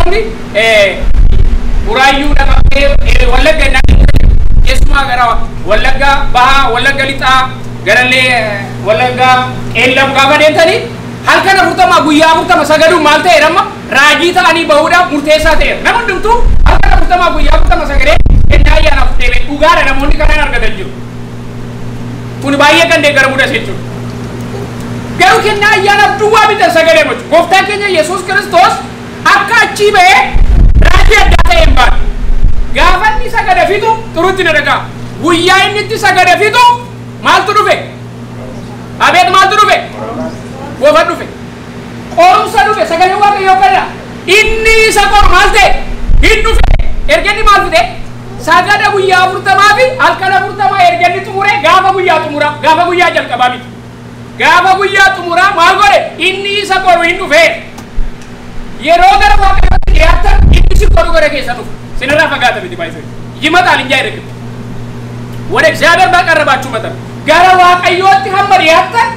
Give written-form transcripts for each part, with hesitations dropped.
Namoonni Buraayyuu dhaqabee Wallagga keessumaa gara Wallagga Bahaa, Wallagga Lixaa, garallee Wallagga Qeellam gaafa deemtanii halkan 40 guyyaa 40 sagaduun maal ta'eera amma raajii ta'anii bahuudhaaf murteessaa ta'eera. Nama hundumtuu halkan 40 guyyaa 40 sagadee kennaa ayyaanaaf deeme dhugaadha namoonni kanaan argatan jiru. Kun baay'ee kan deeggaramudha jechuudha. Garuu kennaa ayyaanaaf duwwaa bitan sagalee gochu. Gooftaan keenya Yesuus Kiristoos akka achii ba'ee raajii addaa ta'e hin baane. Gaafa inni sagada fixu xurutti na dhagaa. Guyyaa inni itti sagada fixu maaltu dhufe? Abeet maaltu dhufe? Gofa dhufe. Qorumsa dhufe sagalee Waaqayyoo kana. Inni isa qoru maal ta'e? Hin dhufe. Erga inni maal fide? Sagada guyyaa 40 fi halkan 40 erga inni xumure gaafa guyyaa xumura gaafa guyyaa jalqabaa miti. Gaafa guyyaa xumuraa maal godhe? Inni isa qoru hin dhufe. Yeroo gara Waaqayyootti dhiyaatan inni si qoru gara keessa dhufe. Sinirraa fagaata miti baay'isee. ይመጣል እንጂ አይርቅም። ወደ እግዚአብሔር ባቀረባችሁ መጠን gara Waaqayyootti hamma dhiyaatan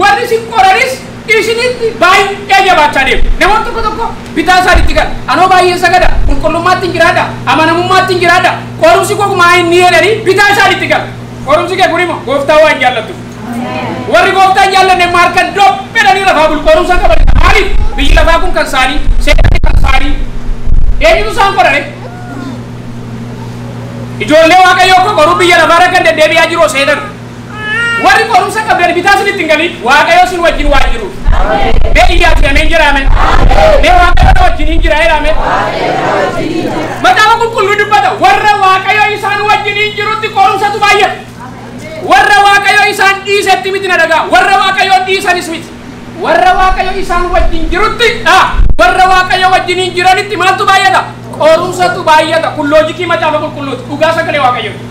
warri si qoranis isinitti baay'ee jabaachaa deemu. Namoonni tokko tokko bitaa isaaniitti gala. Anoo baay'ee sagada, qulqullummaatti hin jiraadha, amanamummaatti hin jiraadha. Qorumsi koo maa inni jedhanii bitaa isaaniitti gala. Qorumsi kee kun immoo gooftaa waan jaallattuuf. Warri gooftaa hin jaallanne immoo harka dobbedhanii lafaa bulu. Qorumsa qaban. Maaliif? Biyyi lafaa kun kan isaanii, seerri kan isaanii. Eenyutu isaan qorare? Ijoollee Waaqayyoo koo qoruu biyya lafaarra kan deddeebi'aa jiru seetan. Warri qorumsa qabdan bitaa isinitti hin galin Waaqayyo isin wajjin waan jiruuf. Mee iyyaati ameen jedhame. Mee Waaqayyo wajjin hin jira jedhame. Macaafa qulqulluu dubbata warra Waaqayyo isaan wajjin hin jirutti qorumsatu baay'ata. Warra Waaqayyo isaan dhiisetti miti na dhagaa. Warra Waaqayyo dhiisanis miti. Warra Waaqayyo isaan wajjin jirutti warra Waaqayyo wajjin hin jiranitti maaltu baay'ata? Qorumsatu baay'ata. Kun loojikii macaafa qulqulluuti. Dhugaa sagalee Waaqayyooti.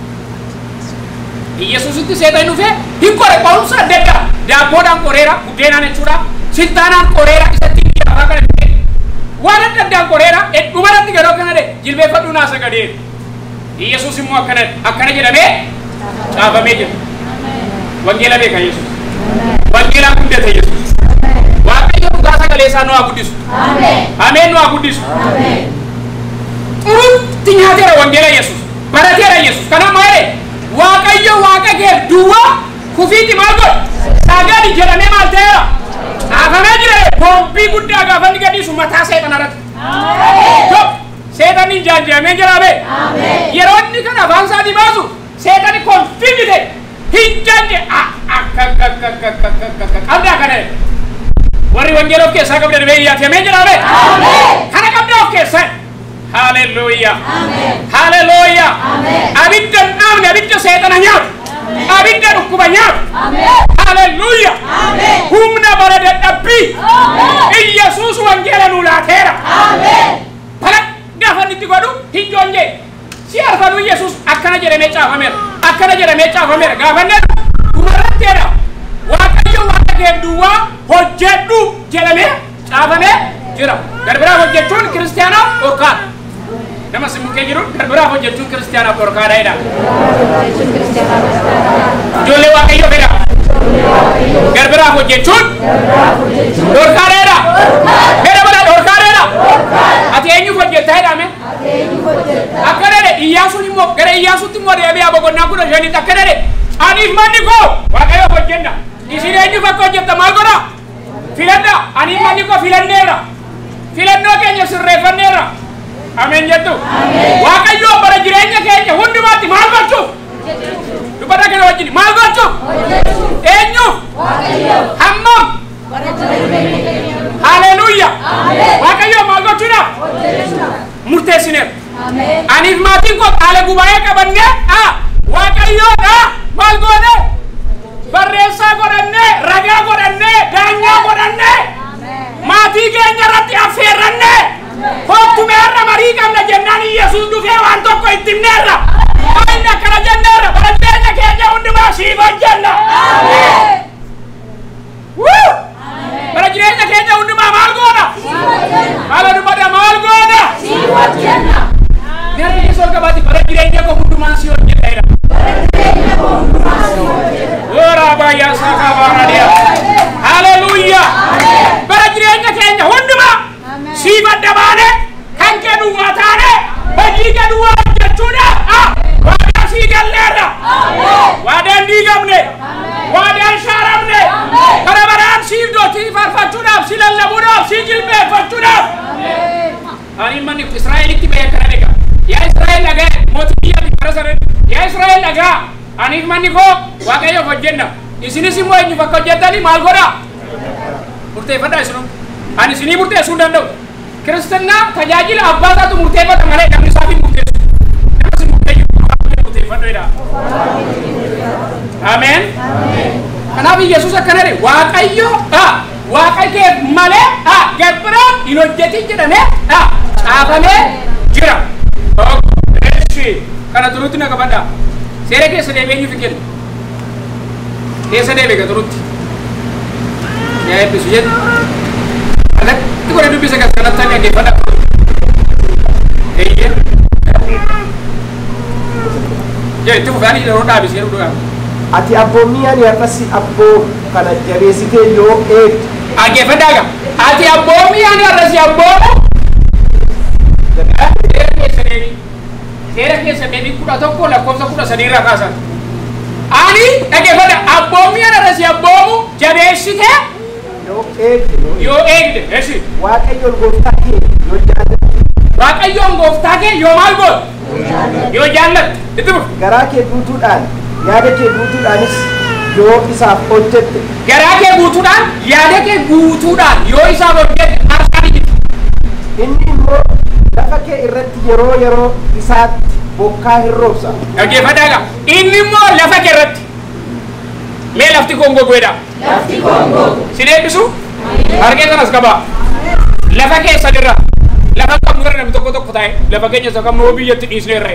Yesuusitti seetan dhufee hin qore qorumsa adda addaa. Daabboodhaan qoreera, buddeenaan jechuudha. Siltaanaan qoreera, isatti biyya lafaa kana dhufee. Waan adda addaan qoreera, dhumarratti garuu akkana jedhe jilbeeffadhuu naa sagadee. Yesuus immoo akkana jedhamee caafamee jira. Wangeela beeka Yesuus. Wangeelaan guddate Yesuus. Waaqayyo dhugaa sagalee isaa nu haa guddisu. Ameen nu haa guddisu. Xurutti nyaateera wangeela Yesuus. Barateera Yesuus. Kanaaf maal jedhe? Waaqayyo waaqa kee duwwaa kufiitti maal godhe? Sagadi jedhamee maal ta'eera? Caafamee jira. Boombii guddaa gaafa inni gadhiisu mataa seexana irratti. Seexanni hin jaanjamee jira bee. Yeroo inni kana afaan isaatii baasu seexanni konfiidhi ta'e hin jaanje akka qabdaa kana jedhe. Warri wangeela of keessaa qabdan bee iyyaati ameen jira bee. Kana qabdaa of keessaa. Hallelujah. Hallelujah. Abidda hin dhaabne abidda seexana nyaatu. Abidda dhukkuba nyaatu. Hallelujah. Humna bara dadhabbii. Iyyasuus wangeela nuu laateera. Bala gaafa inni itti godhu hin joonjee. Si arfanuu Yesuus akkana jedhamee caafameera. Akkana jedhamee caafameera. Gaafa inni dhumarratti jedha. Waaqayyo waaqa kee duwwaa hojjedhu jedhamee caafamee jira. Garbiraaf hojjechuun kiristaanaaf dhorkaadha. Nama si mukkee jiru garbiraaf hojjechuun kiristaanaaf dhorkaadha jedha. Ijoollee Waaqayyoo fedha. Garbiraaf hojjechuun dhorkaadha jedha. Fedha bara dhorkaadha jedha. Ati eenyuuf hojjetta jedhame? Akkana jedhe Iyyaasuun immoo gara Iyyaasuutti immoo deebi'aa boqonnaa 15 akkana jedhe aniif manni koo Waaqayyoof hojjenna. Isin eenyuuf akka hojjetta maal godha? Filadha. Aniif manni koo filanneerra. Filannoo keenya sirreeffanneerra. Ameen jettu. Waaqayyoo bara jireenya keenya hundumaatti maal gochuuf? Dubbata kana wajjin maal gochuuf? Eenyuuf? Hammam? Haleluuyaa. Waaqayyoo maal gochuudhaaf? Murteessineerra. Aniif maatiin koo qaala gubaa'ee qabannee Waaqayyoodha maal goone? Barreessaa godhannee, ragaa godhannee, daanyaa godhannee, maatii keenya irratti affeerrannee, kottu meerra marii qabna jennaan Yesuus dhufee waan tokko itti himneerra. Inni akkana jenneerra bara jireenya keenya hundumaa siif hojjenna. Bara jireenya keenya hundumaa maal goona? Maal dubbata maal goona? Garri Yesuus ol qabaati bara jireenya koo hundumaa si hojjedha jedha. Ora baay'aa saakaa baaraadhiyaa. Haleluuyaa. Bara jireenya keenya hundumaa siif adda baane kan kee duwwaa taane hojii kee duwwaa hojjechuudhaaf waadaa sii galleerra. Waadaan diigamne, waadaan shaaramne, bara baraan siif dootii faarfachuudhaaf, si lallabuudhaaf, si jilbeeffachuudhaaf. Ani manni Israa'elitti ba'ee akkana dhagaa. Yaa Israa'el dhagaa mootii biyya bara sana. Yaa Israa'el dhagaa aniif manni koo Waaqayyoof hojjenna. Isinis immoo eenyuuf akka hojjettanii maal godhaa? Murteeffadhaa isinuu. Ani isinii murteessuu hin danda'u. Kiristinnaa tajaajila abbaa isaatu murteeffata malee namni isaaf hin murteessu. Nama si murteessu murteeffadhu jedha. Ameen. Kanaaf Yesuus akkana jedhe Waaqayyo Waaqa kee malee gabbira hin hojjetin jedhamee caafamee jira. Kana turutti na qabadhaa. Seera keessa deebi'ee eenyuuf hin kennu? Keessa deebi'e turutti. Yaa eebbisu jedhu. Alatti godhe dubbisa kan kanatti ani dhaggeeffadha. Eeyyee. Jee itti fufee ani yeroo dhaabis yeroo dhugaa. Ati abboommii ani har'a si abboomu kana jabeessitee yoo eegde. Dhaggeeffadhaa gaa. Ati abboommii ani har'a si abboomu. Seera keessa deebii. Seera keessa deebii 11 lakkoofsa 13 irraa kaasan. Ani dhaggeeffadha abboommii ani har'a si abboomu jabeessitee yoo eegde. Yoo eegde. Eshi. Waaqayyoon gooftaa kee yoo jaallatte. Waaqayyoon gooftaa kee yoo maal goote? Yoo jaallatte. Itti fufi. Garaa kee guutuudhaan yaada kee guutuudhaanis yoo isaaf hojjette. Garaa kee guutuudhaan yaada kee guutuudhaan yoo isaaf hojjette aarsaa ni jira. Inni immoo lafa kee irratti yeroo yeroo isaatti bokkaa hin roobsa. Dhaggeeffadhaa gaa. Inni immoo lafa kee irratti. Mee lafti koo gogeedha. Lafti koo gogu. Si deebisu? Harkee sanas qabaa. Lafa keessan irra. Lafa qabnu irra namni tokko tokko taa'e lafa keenya isa qabnu biyyatti dhiisne irra.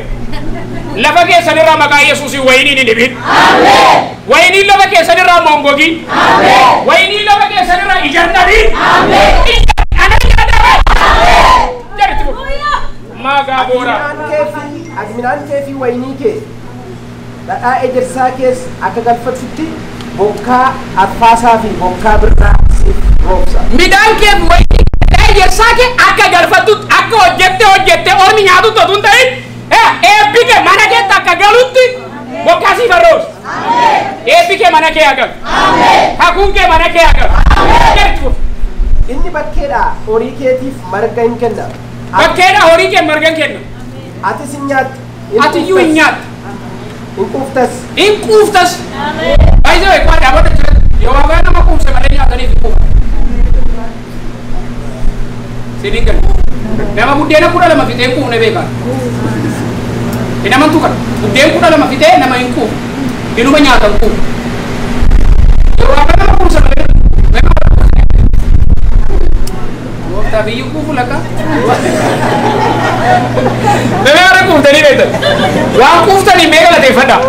Lafa keessan irraa maqaa Yesuusiin wayiniin hin dhibin. Ameen. Wayiniin lafa keessan irraa mongogin. Ameen. Wayiniin lafa keessan irraa ija hin dhabin. Ameen. Ija ana ija dhabe. Ameen. Jedhi fufi. Maagaa boora. Ati midhaan kee fi wayinii kee dhadhaa ejersaa kees akka galfattutti bokkaa arfaasaa fi bokkaa birraa siif roobsa. Midhaan kee fi wayinii dhadhaa ejersaa kee akka galfattutti akka hojjette hojjette ormi nyaatutti otoo hin ta'in eebbi kee mana keetti akka galutti bokkaa siif roobsa. Eebbi kee mana kee haa galu. Kakuun kee mana kee haa galu. Jedhi fufi. Inni bakkeedhaa horii keetiif marga hin kenna. Bakkeedhaa horii kee marga hin kenna. Atis hin nyaattu. Ati iyyuu hin nyaattu. Hin quuftas. Hin quuftas. Baay'ee beekaa dhaabbata jira. Yoo waagaa nama quufse malee nyaataniif hin quufa. Siniin galu. Nama buddeena 12 fixee hin quufne beekaa. Hin amantuu kana. Buddeen 12 fixee nama hin quufu. Inuma nyaata hin quufu. Yoo waagaa nama quufse malee gooftaa biyyi quufu lakka. Nama warra quuftanii beektan. Waan quuftanii mee galateeffadhaa.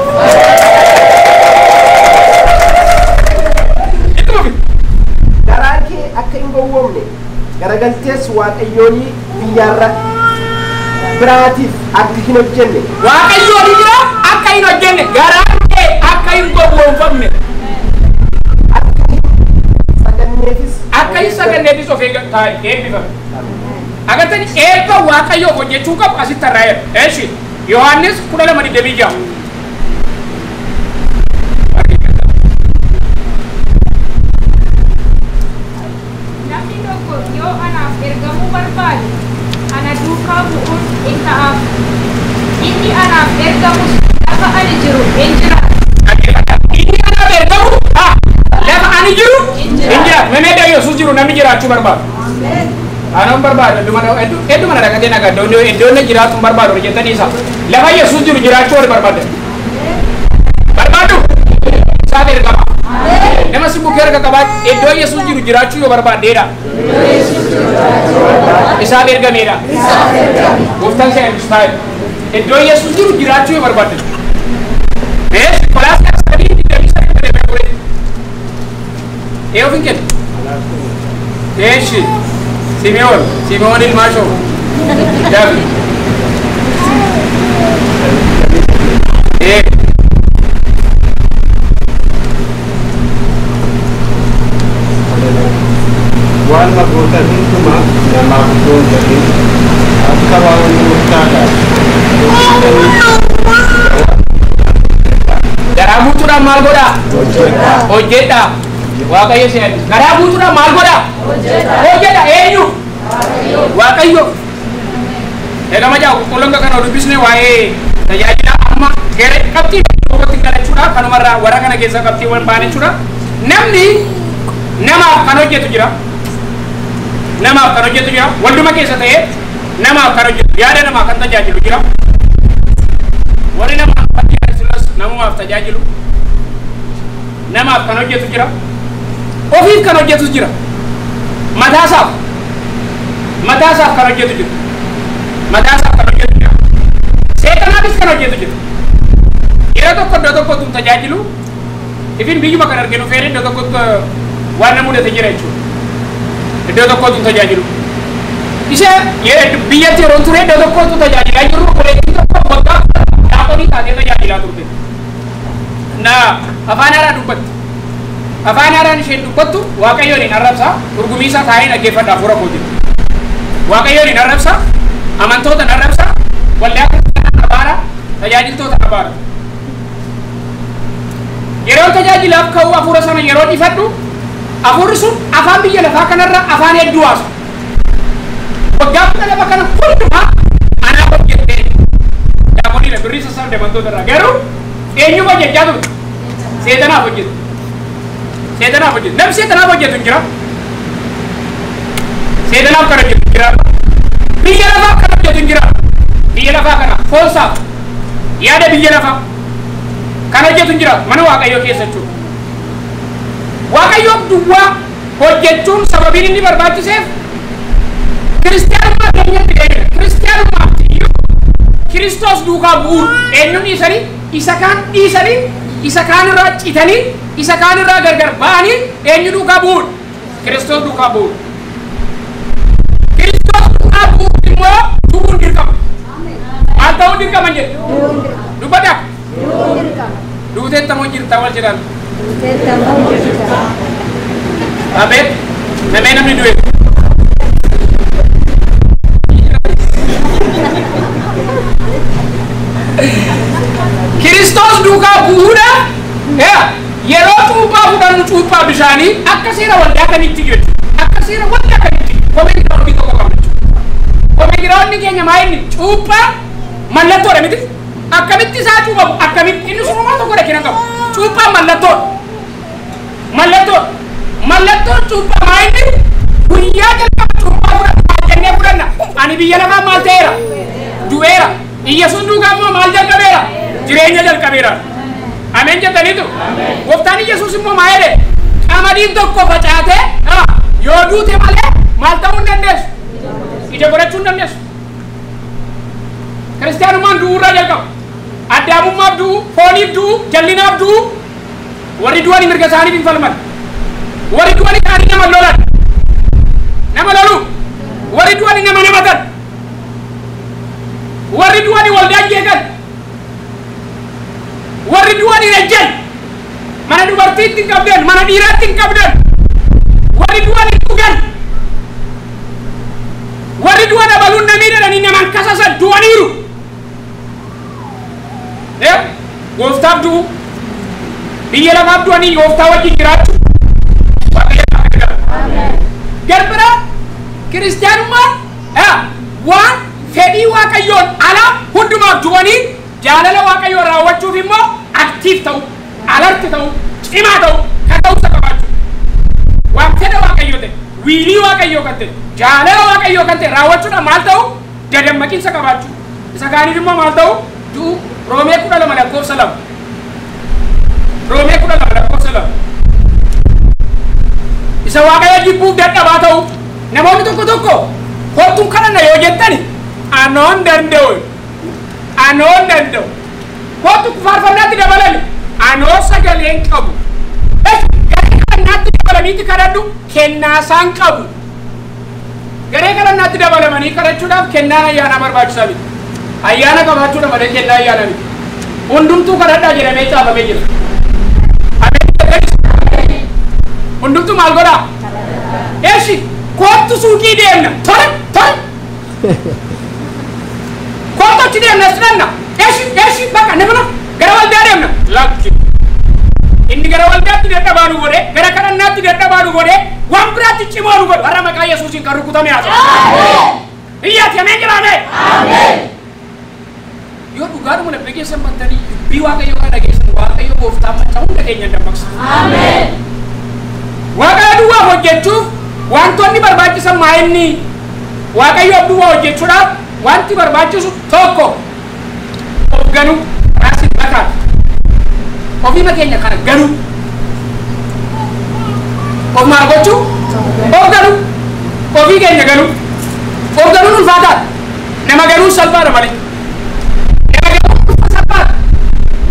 Itti fufi. Garaan kee akka hin gowwoomne garagaltees waaqayyoolii biyyaarra biraatiif akka hin hojjenne. Waaqayyoolii biraa akka hin hojjenne garaan kee akka hin gowwoomfamne. Akka hin saganneefis. Akka hin saganneefis of eeggadhu taa'e eebbifame. Agartanii eebba Waaqayyoof hojjechuu qabu asitti tarraa'eera. Eeshi Yohaannis 12:26. Namni tokko yoo anaaf ergamuu barbaade ana duukaa bu'uun in ta'aaf. Inni anaaf ergamus lafa ani jiru hin jiraatu. Inni anaaf ergamu lafa ani jiru hin jiraatu. Memeeda Yesuus jiru namni jiraachuu barbaadu. Anaan barbaadu hedduu mana dhaqatee nagaa iddoo inni jiraatu hin barbaadu jettanii isa. Lafa Yesuus jiru jiraachuu warri barbaadan. Barbaadu isaaf ergama. Nama si bukkee harka qabaa iddoo Yesuus jiru jiraachuu yoo barbaaddeedha. Isaaf ergameedha. Gooftaan si eebbisu taa'e. Iddoo Yesuus jiru jiraachuu yoo barbaadde. Bees Qolaasiyaas 3:23 deemee ture. Ee of hin kennu. Eeshi Simi'oon Simi'oon ilmaa shoo. Dabi. Ee. Waan gootan hundumaa Namaaf utuu hin ta'in akka waan gooftaadhaaf hojjettaniitti. Garaa guutuudhaan maal godhaa? Hojjedhaa. Waaqayyo si eebbisu. Garaa guutuudhaan maal godhaa? Hojjedha. Eenyu? Waaqayyo. Egaa macaafa qulqulluun kana dubbisne waa'ee tajaajila amma gara qabxii tokkotti galachuudha. Kanumarraa warra kana keessa qabxiiwwan ba'an jechuudha. Namni namaaf kan hojjetu jira. Namaaf kan hojjetu jira. Walduma keessa ta'ee namaaf kan hojjetu yaada namaa kan tajaajilu jira. Warri namaaf tajaajilus namumaaf tajaajilu. Namaaf kan hojjetu jira. Ofiif kan hojjetus jira. Mataasaaf mataasaaf kan hojjetu jira. Mataasaaf kan hojjetu jira. Seexanaafis kan hojjetu jira. Yeroo tokko iddoo tokkotti tajaajilu ifin biyyuma kan arginu feeree iddoo tokkotti waan na mudate jira jechuudha. Iddoo tokkotti tajaajilu. Ishee biyyatti yeroo ture iddoo tokkotti tajaajilaa jirru koleettiin tokko waggaa daaqonii taatee tajaajilaa turte. Na afaan haaraa dubbatti. Afaan haaraan isheen dubbattu Waaqayyoon hin arrabsa, gurgumii isaa taa'ee dhaggeeffadha hafuura koo jiru. Waaqayyoon hin arrabsa, amantoota hin arrabsa, waldaa kiristaanaa abaara, tajaajiltoota abaara. Yeroo tajaajilaaf ka'u hafuura sana yeroo dhifadhu hafuurri sun afaan biyya lafaa kanarra afaan hedduu haasu. Waggaa 12 kana hundumaa anaaf hojjettee daaqoniidha birrii sassaabde amantoota irraa garuu eenyuuf hojjechaa turte? Seexanaaf hojjette. Seexanaaf hojjette. Namni seexanaaf hojjetu hin jira. Seexanaaf kan hojjetu hin jira. Biyya lafaaf kan hojjetu hin jira. Biyya lafaa kana foonsaaf yaada biyya lafaa kan hojjetu hin jira mana Waaqayyoo keessa jechuudha. Waaqayyoof duwwaa hojjechuun sababiin inni barbaachiseef kiristaanummaa keenyatti deemina. Kiristaanummaatti iyyuu Kiristoos duukaa bu'uun eenyuun dhiisanii isa kaan dhiisanii isa kaan irraa citanii isa kaan irraa gargar ba'anii eenyu duukaa bu'uun Kiristoos duukaa bu'uun. Kiristoos duukaa bu'uun immoo du'uun dirqama. Maal ta'uun dirqama jedhu? Dubbadhaa. Duuteettamoo jirta wal jedhan. Abeet namee namni du'e. Kiristoos duukaa bu'uudhaaf yeroo cuuphaa fudhannu cuuphaa bishaanii akka seera waldaa kamitti jechuudha. Akka seera waldaa kamitti kophee giraawundii tokko qabna jechuudha. Kophee giraawundii keenya maa inni cuuphaa mallattoodha miti. Akkamitti isaa cuuphamu akkamitti inni sunumaa tokko rakkina qabu. Cuuphaa mallattoodha. Mallattoodha. Mallattoon cuuphaa maa inni guyyaa jalqaba cuuphaa fudhanna jennee fudhanna. Ani biyya lafaa maal ta'eera? Du'eera. Iyyasuus duukaa immoo maal jalqabeera? Jireenya jalqabeera. Ameen jettaniitu? Gooftaan Iyyasuus immoo maa jedhe? Qamadiin tokko facaatee yoo duute malee maal ta'uu hin dandeessu? Ija godhachuu hin dandeessu. Kiristaanummaan du'uurraa jalqaba. Addaamummaaf du'u, fooniif du'u, jallinaaf du'u, warri du'anii mirga isaaniif hin falman. Warri du'anii ta'anii nama lolan. Nama lolu. Warri du'anii nama namatan. Warri du'anii waldaa jeeqan. Warri du'anii ejjan. Mana dubartiitti hin qabdan, mana dhiiraatti hin qabdan. Warri du'anii dhugan. Warri du'an abaluun namii jedhanii naman kasasan du'aniiru. Gooftaaf du'u. Biyya lafaaf du'anii gooftaa wajjin jiraachuu. Garbira kiristaanummaan waan fedhii Waaqayyoon ala hundumaaf du'anii jaalala Waaqayyoo raawwachuuf immoo aktiif ta'u, alarti ta'u, cimaa ta'u, kaka'umsa qabaachuu. Waan fedha Waaqayyoo ta'e, wiilii Waaqayyoo kan ta'e, jaalala Waaqayyoo kan ta'e raawwachuudhaan maal ta'u? Dadammaqiinsa qabaachuu. Isa kaaniif immoo maal ta'u? Du'u. Roomee 12 lakkoofsa 2. Roomee 12 lakkoofsa 2. Isa Waaqayyo jibbuuf dadhabaa ta'u. Namoonni tokko tokko kottuun kadhanna yoo jettani anoon danda'u. Anoon danda'u. Kottu faarfannaatti dabalani anoo sagalee hin qabu. Garee kadhannaatti dabalaniitti kadhadhu kennaasaan qabu. Garee kadhannaatti dabalamanii kadhachuudhaaf kennaan ayyaanaa barbaachisaa miti. Ayyaana qabaachuudha malee kennaa ayyaana miti. Hundumtuu kadhadhaa jedhamee caafamee jira. Hundumtuu maal godhaa? Eeshi Kottu suuqii deemna. Tole tole. Kottu achi deemna as dhanna. Eshi eshi bakka nama gara waldaa deemna. Lakki. Inni gara waldaatti dadhabaa nu godhe, gara kadhannaatti dadhabaa nu godhe, waan biraatti cimoo nu godhe. Warra maqaa Yesuusiin kan rukutame haa ta'u. Iyyaati ameen jiraame. Yoo dhugaadhuma laphee keessan bantanii dubbii Waaqayyoo kana dhageessan Waaqayyo gooftaa macca hunda keenya dammaqsa. Waaqayyo duwwaa hojjechuuf wantoonni barbaachisan maa inni? Waaqayyo duwwaa hojjechuudhaaf wanti barbaachisu tokko of ganuu raasii makaatu. Ofii keenya kana ganuu. Of maal gochuu? Of ganuu. Ofii keenya ganuu. Of ganuun ulfaataadha. Nama ganuun salphaadha malee. Nama ganuun salphaadha.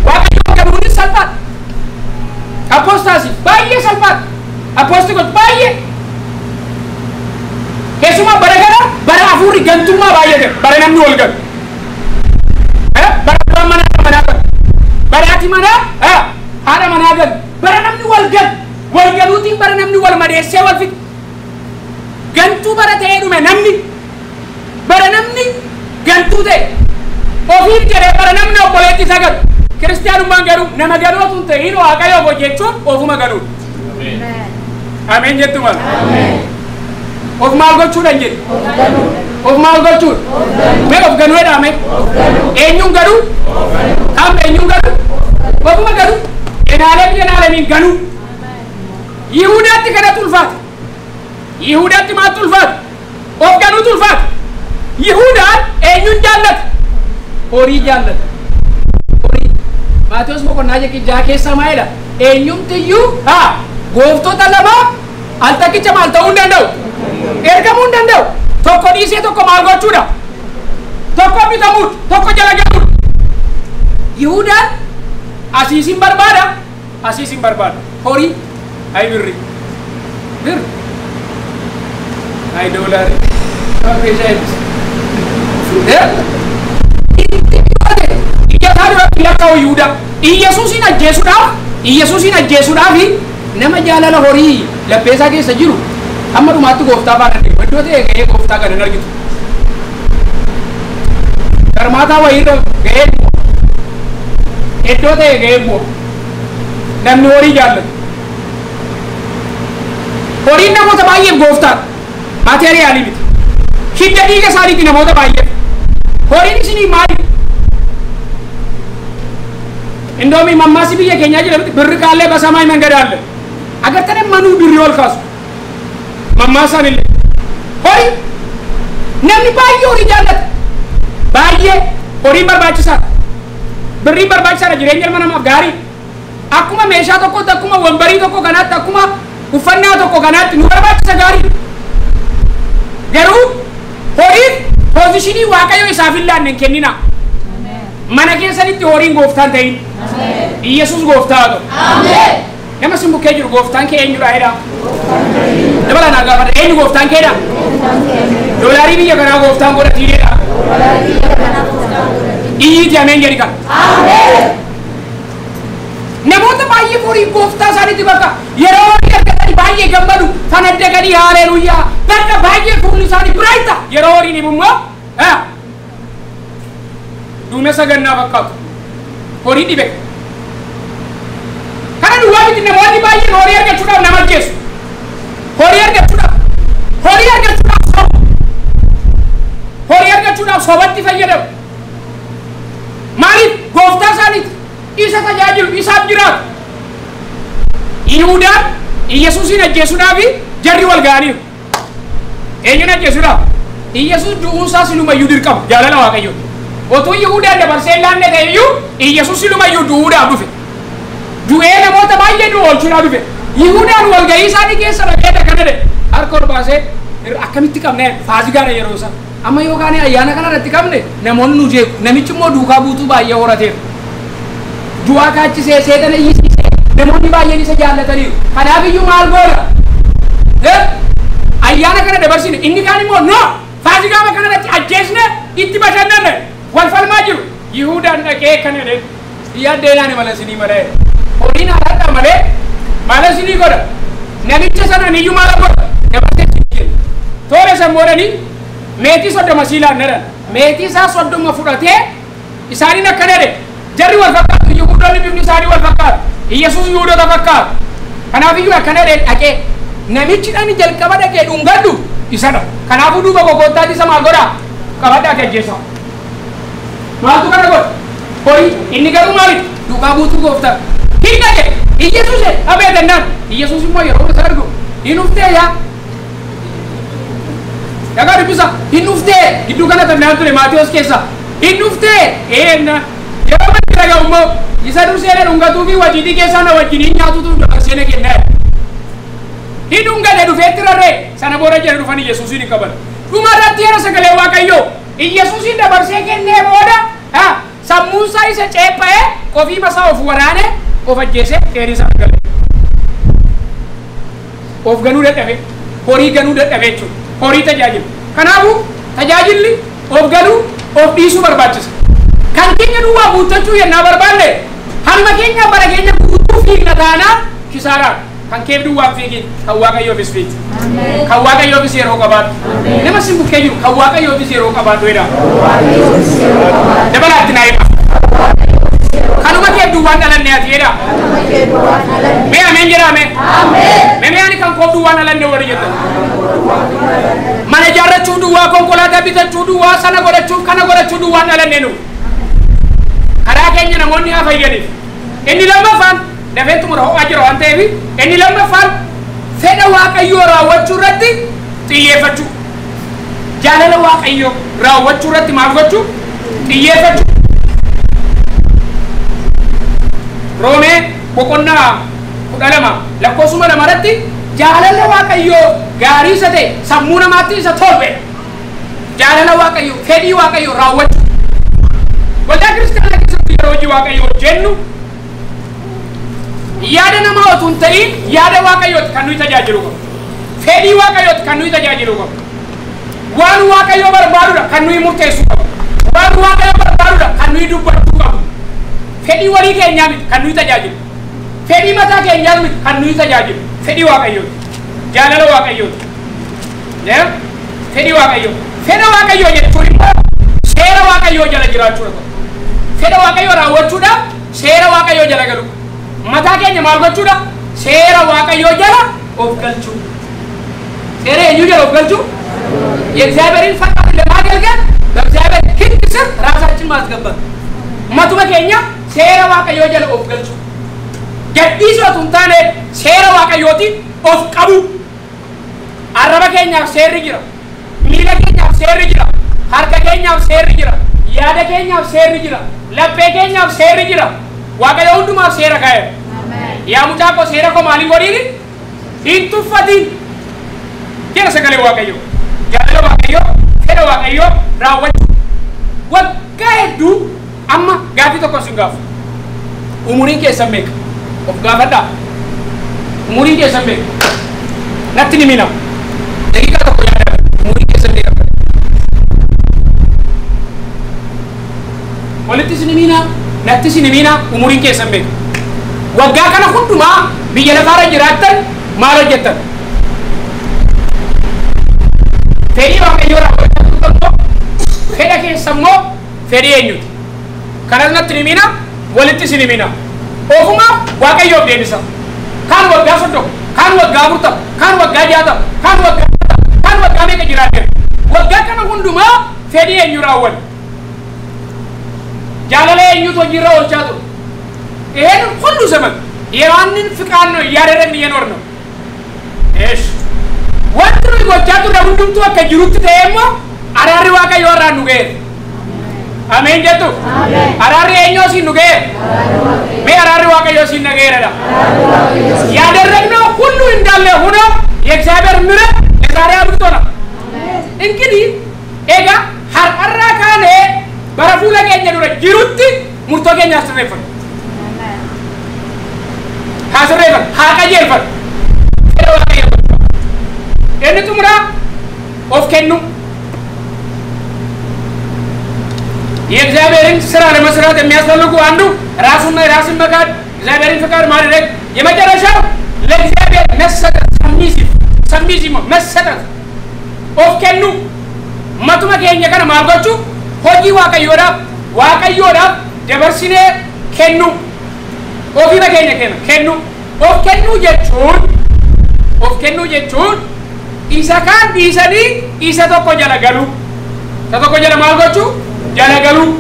Waaqayyo ganuunis salphaadha. Apoostaasii baay'ee salphaadha. Apoostikos baay'ee. Keessumaa bara kana bara hafuurri gantummaa baay'ate bara namni wal ganu. Bara abbaan manaa manaa galu. Bara haati manaa haadha manaa galu. Bara namni wal galu. Wal galuutiin bara namni wal madeessee wal fixu. Gantuu bara ta'ee dhume namni. Bara namni gantuu ta'e. Ofiif jedhee bara namni obboleetti isa galu. Kiristaanummaan garuu nama galuu otoo hin ta'in Waaqayyoof hojjechuun ofuma galuudha. Ameen jettu maal? Of maal gochuudhaan jedhu? Of maal gochuudha? Mee of ganuu jedhaa mee? Eenyuun ganuu? Qaamni eenyuun ganuu? Ofuma ganuu? Enaalem enaalemiin ganuu? Yihudaatti kanatu ulfaata. Yihudaatti maaltu ulfaata? Of ganuutu ulfaata. Yihudaan eenyuun jaallata? Horii jaallata. Horii. Maatewos boqonnaa ja'a keessaa maal jedha? Eenyumtiyyuu gooftota lama al takkicha maal ta'uu hin danda'u? Ergamuu hin danda'u. Tokko dhiisee tokko maal gochuudha? Tokko bitamuudha, tokko jala galuudha. Yihudaan asiisin barbaada, asiisin barbaada. Horii, ay birri, birri, ay doolaari, meeshaa eebbisa. Ija isaa duratti lakkaa'u Yihudaa. Iyyasuusin ajjeesuudhaaf, Iyyasuusin ajjeesuudhaaf nama jaalala horii lapheesaa keessa jiru hamma dhumaatti gooftaa faana deemu. Iddoo ta'e ga'ee gooftaa kan hin argitu. Darmaataa wayiirra ga'ee bu'a. Iddoo ta'e ga'ee bu'a. Namni horii jaallatu. Horiin namoota baay'eef gooftaadha. Maateriyaalii miti. Hidda dhiiga isaaniiti namoota baay'eef. Horiin isinii maali? Indoomi mammaasi biyya keenyaa jedhamti birri kaallee basamaa መንገድ አለ. Agartanii manuu birrii ol kaasu. Mammaasaan illee. Horii namni baay'ee horii jaallata. Baay'ee horiin barbaachisaadha. Birriin barbaachisaadha jireenya ilma namaaf gaarii. Akkuma meeshaa tokkotti, akkuma wambarii tokko kanaatti, akkuma uffannaa tokko kanaatti nu barbaachisa gaarii. Garuu horiin poozishinii Waaqayyo isaaf hin laanne hin kenninaa. Mana keessanitti horiin gooftaan ta'in. Iyyasuus gooftaa haa ta'u. Nama sin bukkee jiru gooftaan kee eenyudha jedhaa? Dabala naa gaafadha. Eenyu gooftaan keedha? Doolaarii biyya kanaa gooftaan godhatii jedha. Iyyiiti ameen jedhi kana. Namoota baay'ee horii gooftaa isaaniitti bakka yeroo horii argatanii baay'ee gammadu fanaddaqanii haleluuyaa bakka baay'ee fuulli isaanii biraayita yeroo horiin himu immoo duumessa gannaa fakkaatu horii dhibe. Kana duwwaa miti namoonni baay'een horii argachuudhaaf nama ajjeesu. Horii argachuudhaaf horii argachuudhaaf sobu. Horii argachuudhaaf sobatti fayyadamu. Maaliif gooftaa isaaniiti isa tajaajilu isaaf jiraatu. Yihudaan Iyyasuusin ajjeesuudhaaf jarri wal ga'aniiru. Eenyuun ajjeesuudhaaf? Iyyasuus du'uunsaa silumayyuu dirqama jaalala Waaqayyooti. Otuu Yihudaan dabarsee hin laanne ta'e iyyuu Iyyasuus silumayyuu du'uudhaaf dhufe. Du'ee namoota baay'ee du'u oolchuudhaaf dhufe. Yihudaan walga'ii isaanii keessa dhaqee akkana jedhe harka ol baasee akkamitti qabne faasigaadha yeroo isaa. Amma yoo kaane ayyaana kana irratti qabne namoonni nu jeequ. Namichi immoo duukaa buutuu baay'ee horateera. Du'aa kaachisee seexana iyyisiisee namoonni baay'een isa jaallataniiru. Kanaaf iyyuu maal goona? Ayyaana kana dabarsine inni kaan immoo no faasigaama kana irratti ajjeesne itti bashannanne wal falmaa jiru. Yihudaan dhaqee kana jedhee yaaddeenaan mala isinii malee horiin haadha malee maala isinii godha. Namicha sana iyyuu maal godha? Dabarsee itti kenna. Toora sammoodhanii meetii 30 siilaan jedhan. Meetii isaa 30 fudhatee isaaniin akka jedhe jarri wal fakkaatu Yihuudoonni bifni isaanii wal fakkaatu. Iyyasuus Yihuudoota fakkaatu. Kanaafiyyuu akkana jedhee dhaqee namichi dhani jalqaba dhaqee dhungadhu isadha. Kanaafuu duuba gogottaatti isa maal godhaa? Qabadhaa ajjeesaa. Maaltu kana godha? Horii inni garuu maaliif? Duukaa buutuu gooftaa. Hin dhaqe Iyyasuus abee jennaan Iyyasuus immoo yeroo isa argu hin dhuftee yaa. Dhagaa dubbisa hin dhuftee gidduu kana tannaan ture Maatiyos keessa hin dhuftee eenna yeroo itti dhaga'u immoo isa dursee dhungatuu fi wajiitii keessaa na wajjin nyaatutu dabarsee na kennaa. Hin dhungate dhufeetti rarree sana booda jala dhufan Iyyasuusiin hin qaban. Dhuma irratti yeroo sagalee Waaqayyoo Iyyasuusiin dabarsee kennee booda sammuun isaa isa ceepha'ee qofii masaa of waraane of ajjeesee qeerii isaa gale. Of ganuu dadhabe horii ganuu dadhabe jechuudha. Horii tajaajilu. Kanaafuu tajaajilli of galuu of dhiisuu barbaachisa. Kan keenya duwwaa guuttachuu yennaa barbaanne harma keenya bara keenya guutuu fiigna taanaan kisaaraan kan keef duwwaan fiigin kan Waaqayyoofis fiigi. Kan Waaqayyoofis yeroo qabaadhu. Nama si bukkee jiru kan Waaqayyoofis yeroo qabaadhu jedha. Dabalaatti naa hima. Kanuma keef duwwaan dhalanne ati jedha. Mee ameen jedhaa mee? Mee ani kan koof duwwaan dhalanne warri jettan. Mana ijaarrachuu duwwaa, konkolaataa bitachuu duwwaa, sana godhachuu, kana godhachuu duwwaan dhalanne nu. Karaa keenya namoonni haa fayyaniif. Inni lammaffaan dafee xumura ho'aa jira waan ta'eef inni lammaffaan fedha Waaqayyoo raawwachuu irratti xiyyeeffachuu. Jaalala Waaqayyoo raawwachuu irratti maal gochuu? Xiyyeeffachuu. Roomee boqonnaa 12 lakkoofsuma 2 irratti jaalala Waaqayyoo gaarii isa ta'e sammuu namaatti isa tolbe. Jaalala Waaqayyoo fedhii Waaqayyoo raawwachuu. Waldaa kiristaanaa keessatti yeroo hojii Waaqayyoo hojjennu yaada namaa otoo hin ta'in yaada Waaqayyooti kan nuyi tajaajilu qabu. Fedhii Waaqayyooti kan nuyi tajaajilu qabu. Waan Waaqayyoo barbaadudha kan nuyi murteessuu qabu. Waan Waaqayyoo barbaadudha kan nuyi dubbachuu qabu. Fedhii walii keenyaa miti kan nuyi tajaajilu. Fedhii mataa keenyaa miti kan nuyi tajaajilu. Fedhii Waaqayyooti. Jaalala Waaqayyooti. Fedhii Waaqayyoo. Fedha Waaqayyoo jechuun immoo seera Waaqayyoo jala jiraachuudha. Fedha Waaqayyoo raawwachuudhaaf seera Waaqayyoo jala galu. Mataa keenya maal gochuudha? Seera Waaqayyoo jala of galchuu. Seera eenyuu jala of galchuu? የእግዚአብሔርን ፈቃድ ለማገልገል በእግዚአብሔር ሕግ ስር ራሳችን ማስገባት። Matuma keenya seera Waaqayyoo jala of galchuu. Gadhiisuu otoo hin taane seera Waaqayyootiin of qabu. Arraba keenyaaf seerri jira. Miila keenyaaf seerri jira. Harka keenyaaf seerri jira. Yaada keenyaaf seerri jira. Laphee keenyaaf seerri jira. Waaqayyo hundumaaf seera kaa'eera. Yaa mucaa koo seera koo maaliin godhiini? Hin tuffatin. Jedha sagalee Waaqayyoo. Jaalala Waaqayyoo, fedha Waaqayyoo raawwachuu. Waggaa hedduu amma gaaffii tokko sin gaafu. Umuriin keessan meeqa? Of gaafadhaa. Umuriin keessan meeqa? Natti ni mina. Daqiiqaa tokko yaadadha. Umuriin keessan meeqa? Walitti isin himina, natti isin himina, umuriin keessan meeqa? Waggaa kana hundumaa biyya lafaarra jiraattan maal hojjettan? Fedhii Waaqayyoo raawwachuu tokko fedha keessa immoo fedhii eenyuti? Kanas natti himina, walitti isin himina. Ofuma Waaqayyoof deebisa. Kaan waggaa 30, kaan waggaa 40, kaan waggaa 60, kaan waggaa 60, kaan waggaa meeqa jiraattan? Waggaa kana hundumaa fedhii eenyu raawwanne? Jaalala eenyutu hojiirra oolchaa ture? ይሄን ሁሉ ዘመን የማንን ፍቃድ ነው እያደረግን እየኖር ነው? እሺ wanti nuyi gochaa turre hundumtuu akka jirutti ta'e immoo araarri Waaqayyoo irraa nu ga'eera. Ameen jettu? Araarri eenyoo siin nu ga'eera? Mee araarri Waaqayyoo siin na ga'eeradha. ያደረግነው ሁሉ እንዳለ ሆኖ የእግዚአብሔር ምሕረት ለዛሬ አብቅቶናል። እንግዲህ egaa har'arraa kaanee bara fuula keenya dura jirutti murtoo keenya haa sirreeffannu. Haa sirreeffannu, haa qajeelfannu. Fedha Waaqayyoo gochuu. Inni xumuraa of kennu. የእግዚአብሔርን ስራ ለመስራት የሚያስፈልጉ አንዱ ራሱና የራስን መካድ፣ እግዚአብሔርን ፍቃድ ማድረግ፣ የመጨረሻው ለእግዚአብሔር መሰጠት፣ submissive መሰጠት። Of kennuu. Matuma keenya kana maal gochuu? Hojii Waaqayyoodhaaf dabarsinee kennuu. Ofiima keenya kennu. Of kennuu jechuun isa kaan dhiisanii isa tokko jala galuu. Isa tokko jala maal gochuu? Jala galuu.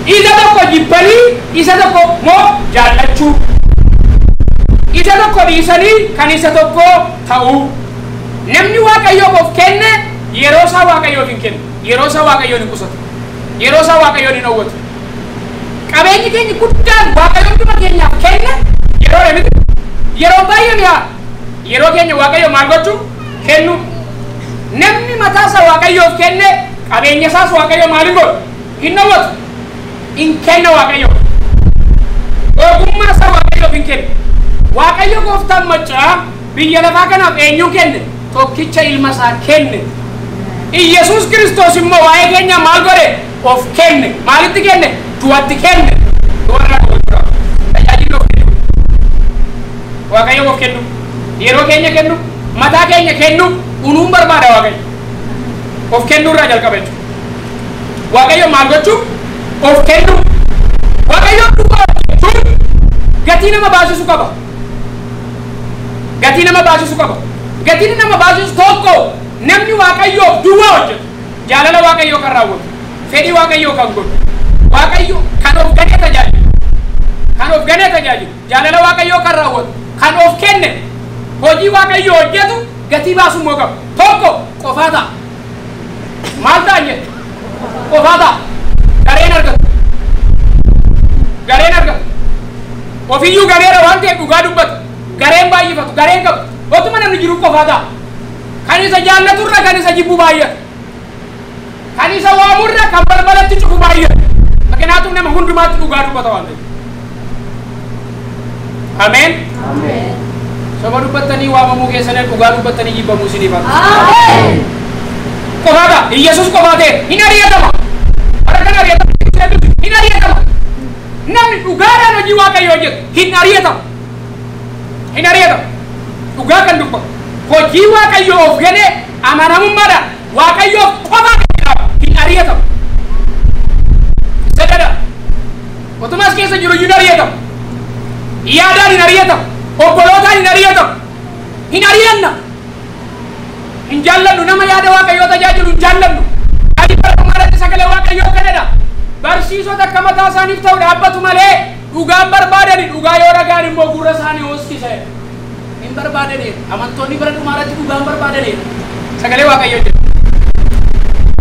Isa tokko jibbanii isa tokko moo jaallachuu. Isa tokko dhiisanii kan isa tokko ta'uu. Namni Waaqayyoof of kenne yeroo isaa Waaqayyoof hin kennu. Yeroo isaa Waaqayyoon hin qusatu. Yeroo isaa Waaqayyoon hin hawwatu. Qabeenyi keenya guddaan Waaqayyoon dhuma keenyaaf kenne yeroo miti. Yeroo baay'ee mi'a. Yeroo keenya Waaqayyo maal gochuu? Kennu. Namni mataa isaa Waaqayyoof kenne qabeenya isaas Waaqayyo maal hin godhu? Hin hawwatu. Hin kenna Waaqayyo. Ogummaa isaa Waaqayyoof hin kennu. Waaqayyo gooftaan maccaa biyya lafaa kanaaf eenyuu kenne? Tokkicha ilma isaa kenne. Iyyasuus Kiristoos immoo waa'ee keenya maal godhe? Of kenne. Maalitti kenne? Du'atti kenne. Du'arraa gochuudha. Tajaajila of kennu. Waaqayyo of kennu. Yeroo keenya kennu, mataa keenya kennu, unuun barbaada Waaqayyo. Of kennuurraa jalqaba jechuudha. Waaqayyo maal gochuu? Of kennu. Waaqayyo dhugaa jechuun gatii nama baasisu qaba. Gatii nama baasisu qaba. Gatiin nama baasisu tokko namni Waaqayyoof duwwaa hojjetu. Jaalala Waaqayyoo kan raawwatu. Fedhii Waaqayyoo kan godhu. Waaqayyo kan of ganee tajaajilu. Kan of ganee tajaajilu. Jaalala Waaqayyoo kan raawwatu. Kan of kenne. Hojii Waaqayyoo hojjetu gatii baasuu immoo qaba. Tokko qofaa ta'a. Maal ta'a jettu? Qofaa ta'a. Gareen argatu. Gareen argatu. Ofiyyuu gareera waan ta'eef dhugaa dubbatu. Gareen baay'ifatu. Gareen qabu. Otuma namni jiru qofaa ta'a. Kan isa jaallaturra kan isa jibbu baay'atu. Kan isa waamurra kan balbalatti cufu baay'atu. Fakkeenyaaf nama hundumaatti dhugaa dubbata waan ta'eef. Ameen. Soba dubbattanii waamamuu keessanii dhugaa dubbattanii jibbamuu isiniif haa ta'u. Ameen. Qofaa ta'a. Iyyasuus qofaa ta'e hin ari'atama. Bara kana ari'atama hin ari'atama. Namni dhugaadhaan hojii Waaqayyoo hojjetu hin ari'atama. Hin ari'atama. Dhugaa kan dubbatu. Hojii Waaqayyoo of ganee amanamummaadhaan Waaqayyoof qofaa kan hin ari'atamu. Sadadha. Otumas keessa jiru hin ari'atamu. Yaadaan hin ari'atamu. Obbolootaan hin ari'atamu. Hin ari'anna. Hin jaallannu nama yaada Waaqayyoo tajaajilu hin jaallannu. Ani bara dhumaarratti sagalee Waaqayyoo kanadha. Barsiisota akka mataa isaaniif ta'u dhaabbatu malee dhugaan barbaadani dhugaa yoo dhagaan immoo gurra isaanii hoosisa. Hin barbaadaniidha. Amantoonni bara dhumaarratti dhugaan barbaadaniidha. Sagalee Waaqayyoo jedha.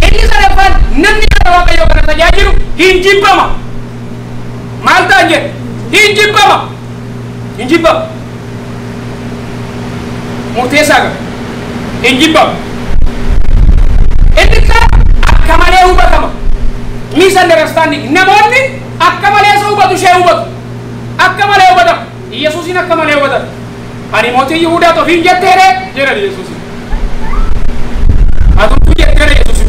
Inni sadaffaan namni yaada Waaqayyoo kana tajaajilu hin jibbama. Maal ta'an jedhe? Hin jibbama. Hin jibbama. Murteessaa qaba. Hin jibbama. Inni kaan akka malee hubatama. Misunderstanding. Namoonni akka malee isa hubatu ishee hubatu. Akka malee hubatama. Iyyasuusin akka malee hubatama. Ani mootii Yihuudaa ofiin jetteere jedhan Yesuusin. Atumtuu jetteere Yesuusin.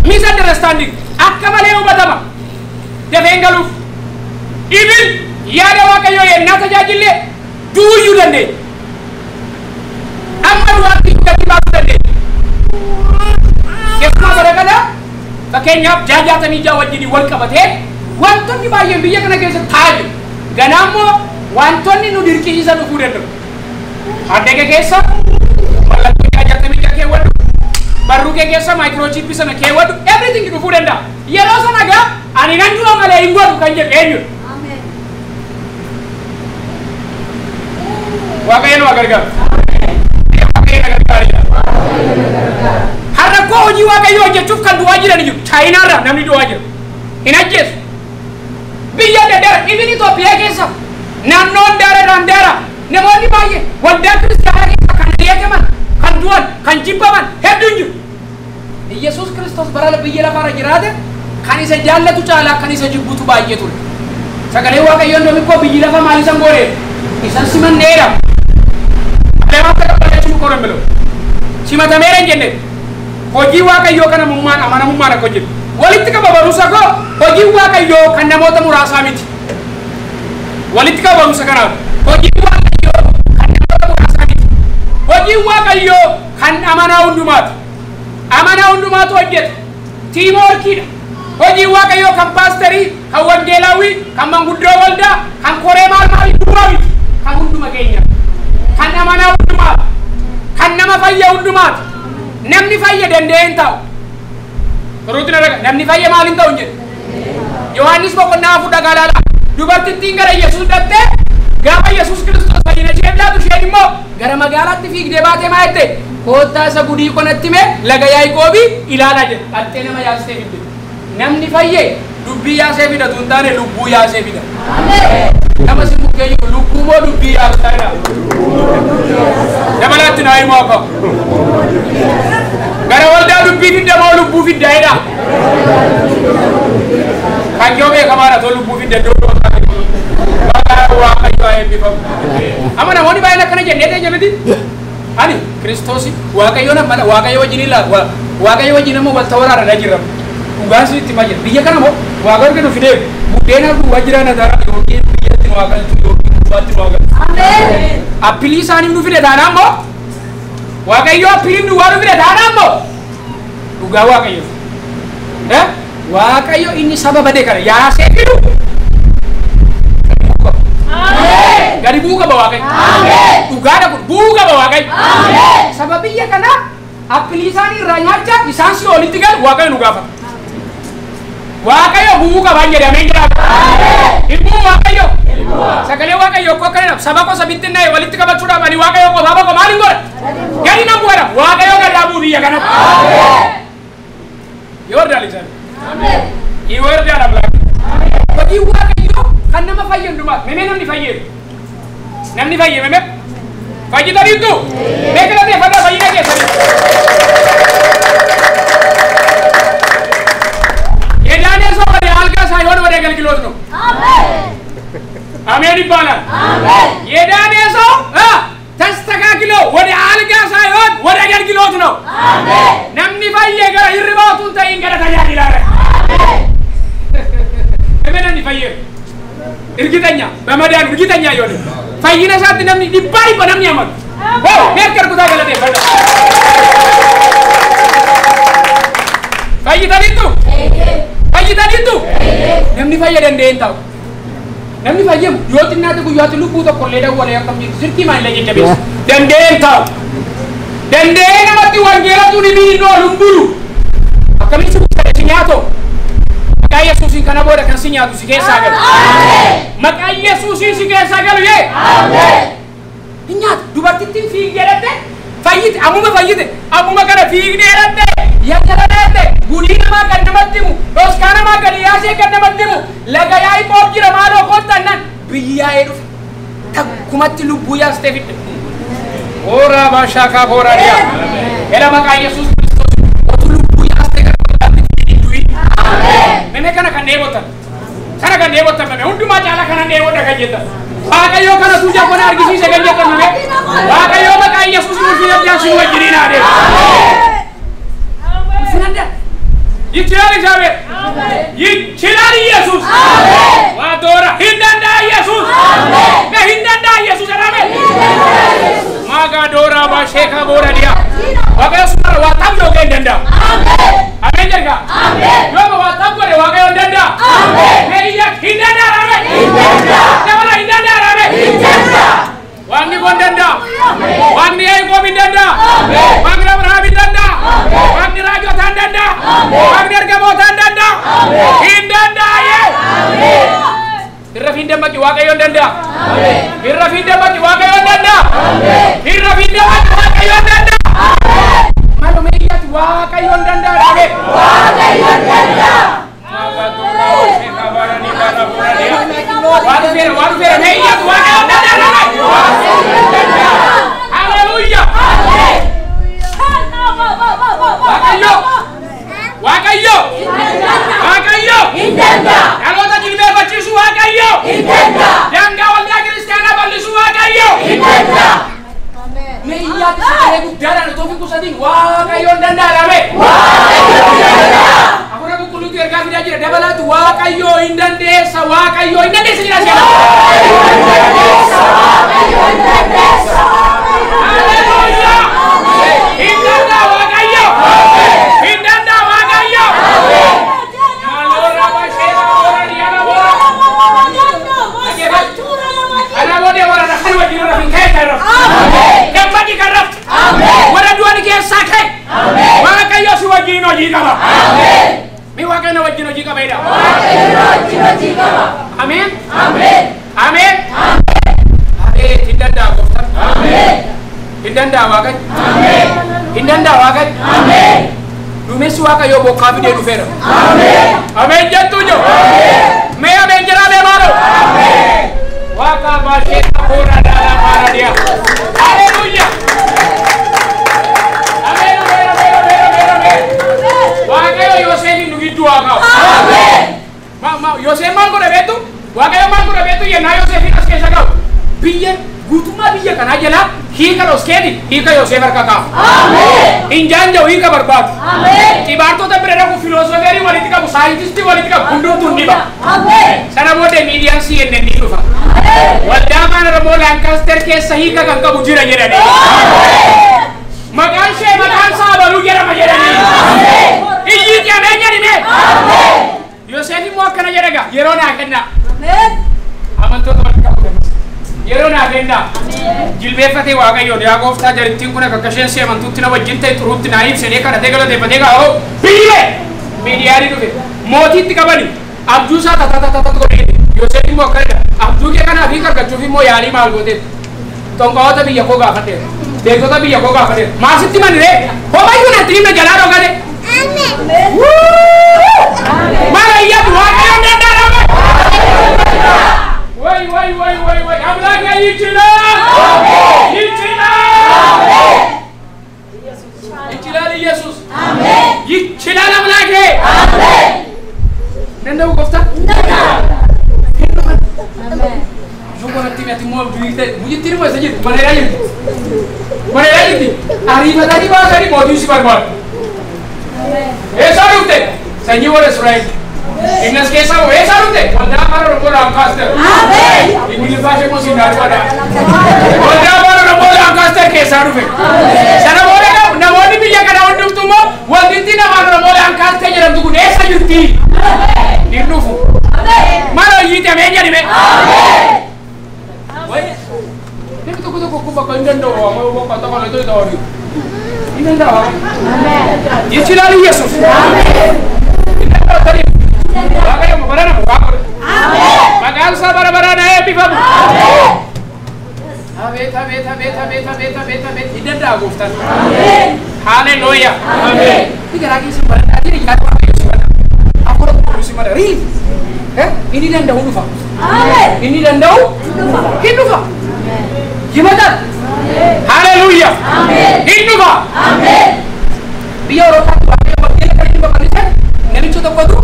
Misunderstanding. Akka malee hubatama. Dafeen galuuf. Ibin yaada Waaqayyoo yennaa tajaajille du'uyyuu dandeenya. Amma du'aatti gatii baasuu dandeenya. Keessumaa bara kana fakkeenyaaf 66 wajjin wal qabatee wantoonni baay'een biyya kana keessa taa'aa jiru. Ganaa immoo wantoonni nu dirqisiisan dhufuu danda'u. Addege keessa mallattoo 66 keewwadhu. Barruu kee keessa maayikiroochiippii sana keewwadhu. Everything dhufuu danda'a. Yeroo sana gaa ani nan du'a malee hin godhu kan jedhu eenyudha? Waaqayyo nu gargaaru. Waaqayyo na gargaara. Har'a koo hojii Waaqayyoo hojjechuuf kan du'aa jiran jiru. Chaayinaarraa namni du'aa jira. Hin ajjeesu. Biyya adda addaa ibin Itoophiyaa keessa naannoon daara daara namoonni baay'ee waldaa kiristaanaa keessa kan ari'ataman, kan du'an, kan jibbaman hedduun jiru. Iyyasuus Kiristoos bara biyya lafaarra jiraate kan isa jaallatu caalaa kan isa jibbutu baay'ee ture. Sagalee Waaqayyoon namni koo biyyi lafa maal isan goonee? Isan simanneera. Alemaa ተቀበለችው እኮ ነው የምለው። Simatameera hin jenne. Hojii Waaqayyoo kana mummaan amanamummaan akka hojjetu. Walitti qaba barumsa koo hojii Waaqayyoo kan namoota muraasaa miti. Walitti qaba barumsa kanaaf. Hojii Waaqayyoo kan namoota muraasaa miti. Hojiin Waaqayyoo kan amanaa hundumaatu. Amanaa hundumaatu hojjeta. Tiimoorkiidha. Hojiin Waaqayyoo kan paasterii, kan wangeelaawii, kan manguddoo waldaa, kan koree maal maalii duwwaa miti. Kan hunduma keenya. Kan amanaa hundumaatu. Kan nama fayya hundumaatu. Namni fayya danda'ee hin taa'u. Ruuti na dhaga. Namni fayya maal hin ta'u hin jedhu. Yohaannis boqonnaa 4 dhagaa ilaalaa. Dubartittiin gara Yesuus dhaqxee gaafa Yesuus Kiristoos fayyina ishee laatu isheen immoo gara magaalaatti fiigdee baatee maa jette koottaa isa gudii konatti mee laga Yaaqoobii ilaalaa jedhe. Dhaqxee nama yaasee fidde. Namni fayye dubbii yaasee fidatu hin taane lubbuu yaasee fida. Nama si bukkee jiru lubbuu moo dubbii yaasee fida? Dabalaatti naa himaa akka. Gara waldaa dubbii fidda moo lubbuu fidda jedha? Kan yoo beekamaadha too lubbuu fidda iddoo Waaqayyo haa eebbifamu. Amma namoonni baay'een akkana jennee ta'e miti. Ani Kiristoos Waaqayyo nama Waaqayyo wajjin ilaala Waaqayyo wajjin amma wal tawaraadha jirra. Dhugaan sun itti maal biyya kana moo Waaqayyo nu fidee buddeena duwwaa jiraa na taara yookiin biyyatti nu waaqalchu yookiin gubbaatti nu waaqalchu. Appilii isaanii nu fide taanaan immoo Waaqayyo appiliin duwwaa nu fide taanaan immoo dhugaa Waaqayyo. Waaqayyo inni saba bade kana yaasee fidu. Gadi bu'uu qaba Waaqayyo. Dhugaadha kun bu'uu qaba Waaqayyo. Saba biyya kanaa appilii isaanii irraa nyaachaa isaan si olitti galu Waaqayyo nu gaafata. Waaqayyo bu'uu qaba hin jedhamee jiraata. Hin bu'u Waaqayyo. Sagalee Waaqayyo akkoo akkana jedhama. Saba gosa bittinnaa'e walitti qabachuudhaaf ani Waaqayyo qofaa boqo maal hin godha? Gadi nan bu'eera. Waaqayyo gadi haa bu'u biyya kanatti. ይወርዳል እግዚአብሔር ይወርዳል አምላክ። Hojiin Waaqayyoo kan nama fayyadu maal? Memee namni fayyadu. Namni fayye memee? Fayyitaniittu? Mee galateeffadhaa fayyina keessanii. የዳነ ሰው ወደ አልጋ ሳይሆን ወደ አገልግሎት ነው። አሜን ይባላል። የዳነ ሰው ተስተካክሎ ወደ አልጋ ሳይሆን ወደ አገልግሎት ነው። Namni fayye gara hirribaatuun ta'in gara tajaajilaa. Memee namni fayye እርግጠኛ በመዳን እርግጠኛ የሆነ fayyina isaatti namni dhibbaa dhibba namni amanu. Mee akka argutaa galateeffadha. Fayyitaniittu? Fayyitaniittu? Namni fayya danda'ee hin taa'u. Namni fayyamu yoo xinnaate guyyaatti lubbuu tokko illee dawwalee akkam jirtu sirkii maal illee jajjabeessa. Danda'ee hin taa'u. Danda'ee namatti wangeelatu ni miidhu oolu hin bulu. Akkamiin si buqqa'e si nyaatoo? Maqaa Yesuusiin kana booda kan si nyaatu si keessaa galu. Maqaa Yesuusiin si keessaa galu yee. Hin nyaatu. Dubartittiin fiigdee dhatte fayyite ammuma fayyite ammuma kana fiigdee dhatte yakka dhatte gudii namaa kan namatti himu dhoskaa namaa gadi yaasee kan namatti himu laga Yaaqoob jira maaloo kottannan biyyi yaa'ee dhufe takkumatti lubbuu yaastee fidde. Hooraa baashaakaa hooraa dhiyaa. Ela maqaa Yesuus Kiristoos otu lubbuu yaastee gara waldaatti du'i. Meme kana kan dheebotan. Kana kan dheebotan meme hundumaa caalaa kana dheebodha kan jettan. Waaqayyo kana tuuja kona argisiise kan jettan meme. Waaqayyo maqaa Yesuus ulfina dhiyaasuu wajjiniin haa deemu. Ulfina dhiyaa. ይችላል እግዚአብሔር። ይችላል ኢየሱስ። ዋዶራ ሂንዳንዳ ኢየሱስ። ሂንዳንዳ ኢየሱስ አሜን። ማጋዶራ ባሼካ ቦራዲያ Waaqayyo sumara waa tam yoo ga'e hin danda'u. Ameen jedha. Yoo waa tam godhe Waaqayyo hin danda'u. Mee iyya hin danda'a ameen. Dabala hin danda'a ameen. Waaqni kun danda'a. Waaqni Yaaqoob hin danda'a. Waaqni Abrahaam hin danda'a. Waaqni raajotaa hin danda'a. Waaqni ergamootaa hin danda'a. Hin danda'a yee. Irra fi hin dammaqi Waaqayyo hin danda'a. Irra fi hin dammaqi Waaqayyo hin danda'a. Irra fi hin dammaqi Waaqayyo hin danda'a. Maaloo mee iyyaatti Waaqayyo hin danda'a dhabe. Waaqayyo hin danda'a. Waa dhufeera waa dhufeera mee iyyaatti Waaqayyo hin danda'a dhabe. Haleluuyaa. Waaqayyo. Waaqayyo. Waaqayyo. Hin danda'a. Dhaloota jilbeeffachiisu Waaqayyo. Hin danda'a. Daangaa waldaa kiristaanaa bal'isu Waaqayyo. Hin danda'a. Mee iyyaatti sagalee guddaadhaan otoo hin qusatiin Waaqayyo hin danda'a dhabe. Waaqayyo hin danda'a. Hafuura qulqulluutu ergaa fidaa jira dabalaatu Waaqayyo hin dandeessa Waaqayyo hin dandeessa jira seera. Waaqayyo hin dandeessa. Waaqayyo hin dandeessa. Haleluuyaa. hojii qaba. Mee Waaqayyo na wajjin hojii qaba jedha. Ameen. Ameen. Abeet hin danda'a gooftaan. Hin danda'a Waaqayyo. Hin danda'a Waaqayyo. Duumessi Waaqayyoo bokkaa fidee dhufeera. Ameen jettu jiru. Mee ameen jedhaa mee maaloo? Waaqa baashee hafuura daalaa maaradiyaa. Haleluuyaa. Ameen ameen ameen ameen ameen ameen. Waaqayyo Yoseefin nu gidduu haa kaa'u. Yoseef maal godha beektu? Waaqayyo maal godha beektu yennaa Yoseefin as keessa kaa'u. Biyya guutummaa biyya kanaa jalaa hiika dhoskeeti hiika Yoseef harka kaa'u. Hin jaanja'u hiika barbaadu. Xibaartota bira dhaqu filoosooferii walitti qabu saayintistii walitti qabu hundumtuu ni dhiba. Sana booda miidiyaan CNN ni dhufa. Waldaa Afaan Oromoo Laankaster keessa hiika kan qabu jira jedhanii. Maqaan ishee maqaan isaa abaluu jedhama jedhanii. Iyyiiti ameen jedhime. Yoseef immoo akkana jedha gaa yeroo naa kennaa. Amantoota walitti qabu gamas. Yeroo naa kennaa. Jilbeeffatee Waaqayyoon yaa gooftaa jarittiin kun akka isheen si amantuutti na wajjin ta'e xuruutti naa ibsanii kadhatee galateeffatee gaa hoo biyyee miidiyaanii dhufe mootiitti qabani abjuu isaa tatatatatat godhee Yoseef immoo akkana jedha abjuu kee kanaaf hiika argachuuf immoo yaalii maal gooteet xonqaawota biyya koo gaafadheera beektota biyya koo gaafadheera maasitti maniree homayyuu natti himne jalaa dhokate maal iyyatu Waaqayyoon danda'ame ወይ ወይ ወይ ወይ ወይ አምላኬ ይችላል ይችላል ይችላል ኢየሱስ ይችላል አምላኬ እንደው ጎፍታ ጆጎratti meti moo buyyitti ni wasa jirti mana yaa jirti mana yaa jirti ariifatanii baasanii mootiin si barbaadu eessaa dhufte sanyii warra Israa'el Innis keessaa moo eessaa dhufte waldaa Afaan Oromoo Laankaster Ingiliffaa ishee immoo siin dhaadhu waldaa Afaan Oromoo Laankaster keessaa dhufe sana booda namoonni biyya kana hundumtu immoo waldittiin Afaan Oromoo Laankaster jedhamtu kun eessa jirti hin dhufu maal hojii ameen jedhime Namni tokko tokko kun bakka hin danda'u bakka tokko loltoota ta'uu hin danda'u. ይችላል ኢየሱስ። Waaqayyo bara waaqa. Maqaan isaa bara baraan haa eebbifamu. Abeet abeet abeet abeet abeet abeet abeet hin danda'a gooftaan. Haleluuyaa. Ni garaa keessa baradhaa jira yaada Waaqayyo si bada. Hafuura qulqulluu si bada. Riil. Inni danda'u dhufa. Inni danda'u hin dhufa. ይመጣል። ሃሌሉያ hin dhufa. Biyya Awuroopaatti Waaqayyo wangeela kan inni babal'isan namicha tokkotu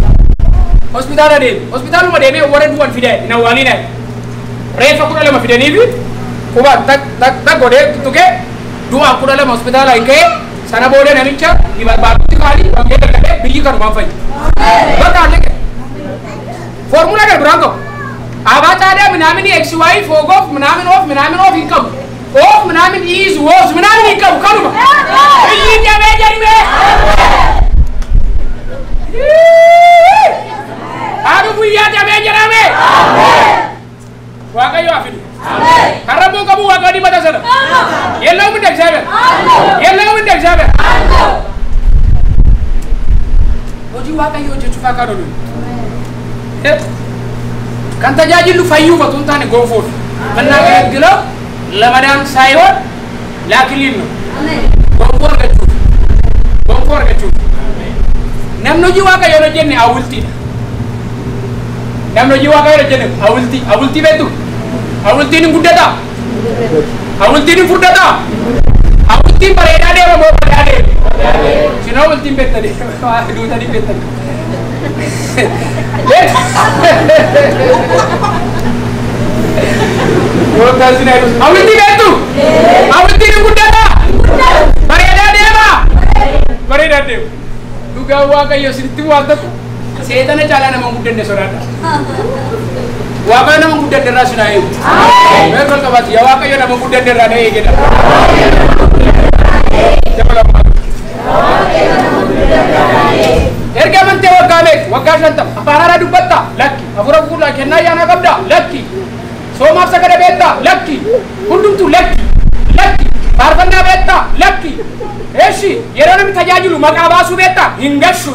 hospitaala deeme. Hospitaaluma deemee warra du'an fide hin awwaaliin reeffa 12 fidanii fi quba tak tak tak godhee tuttuqee du'aan 12 hospitaala hin ka'e sana booda namicha ni barbaadutti kaanii wangeela gadhee biyyi kanumaan fayyi. Bakka alleqe. Foormulaa gara biraan qabu. አባታዳ ምናምን ኤክስ ዋይ ፎጎፍ ምናምን ኦፍ ምናምን ኦፍ ይንቀቡ ኦፍ ምናምን ኢዝ ወዝ ምናምን ይንቀቡ ከኑማ እይደበ ጀርሜ አዱ ጉያ ደበ ጀራሜ ዋቀዮ አፍዱ ከረቦ ቀቡ ዋቀዲ መተሰለ የለውም እንደ እግዚአብሔር የለውም እንደ እግዚአብሔር ሆጂ ዋቀዮ ጀቹፋ ካዶሉ kan tajaajilu fayyuuf otoo hin taane gonfoof የምናገለግለው ለመዳን ሳይሆን ለአክሊል ነው። gonfoo argachuuf gonfoo argachuuf namni hojii Waaqayyoon hojjenne hawultiidha. Namni hojii Waaqayyoon hojjenne hawultii hawultii beektu hawultiin hin guddataa hawultiin hin furdataa hawultiin bareedaa deema moo badaa deema sin hawultiin beektanii duutanii beektanii. Hawultii beektu hawultiin hin guddataa bareedaa deema bareedaa deema dhugaa Waaqayyo isinitti waan tokko seexana caalaa nama hin guddanne sodaadha. Waaqayyo nama hin guddanne irraa sin haa eegu. Mee wal qabaati yaa Waaqayyo nama hin guddanne irraa na eegi jedha. Erga amantee waggaa meeqa? Waggaa 50. Afaan haaraa dubbatta? Lakki. Hafuura qulqulluu kennaa ayyaanaa qabdaa? Lakki. Soomaaf sagada beektaa? Lakki. Hundumtuu lakki. Lakki. Faarfannaa beektaa? Lakki. Eeshi Yeroo namni tajaajilu maqaa baasuu beektaa? Hin gashu.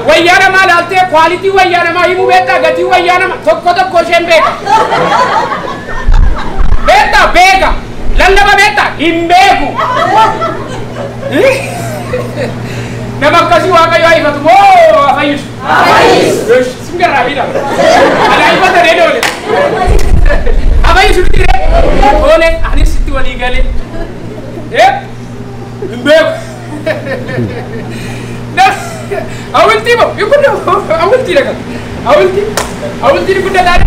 Wayyaa namaa laaltee kwaalitii wayyaa namaa himuu beektaa? Gatii wayyaa namaa tokko tokko isheen beeka. Beektaa? Beeka. Lallaba beektaa? Hin beeku. Nama akkasii Waaqayyo haa ifatu moo haa fayyisu? Afayyisu. Sin garraa miidha. Ana ifata ree doole. Afayyisu miti ree. Oole anis sitti walii galee. Hin beeku. Hawultii moo? Hawultii dhaqa. Hawultii. Hawultiin guddataa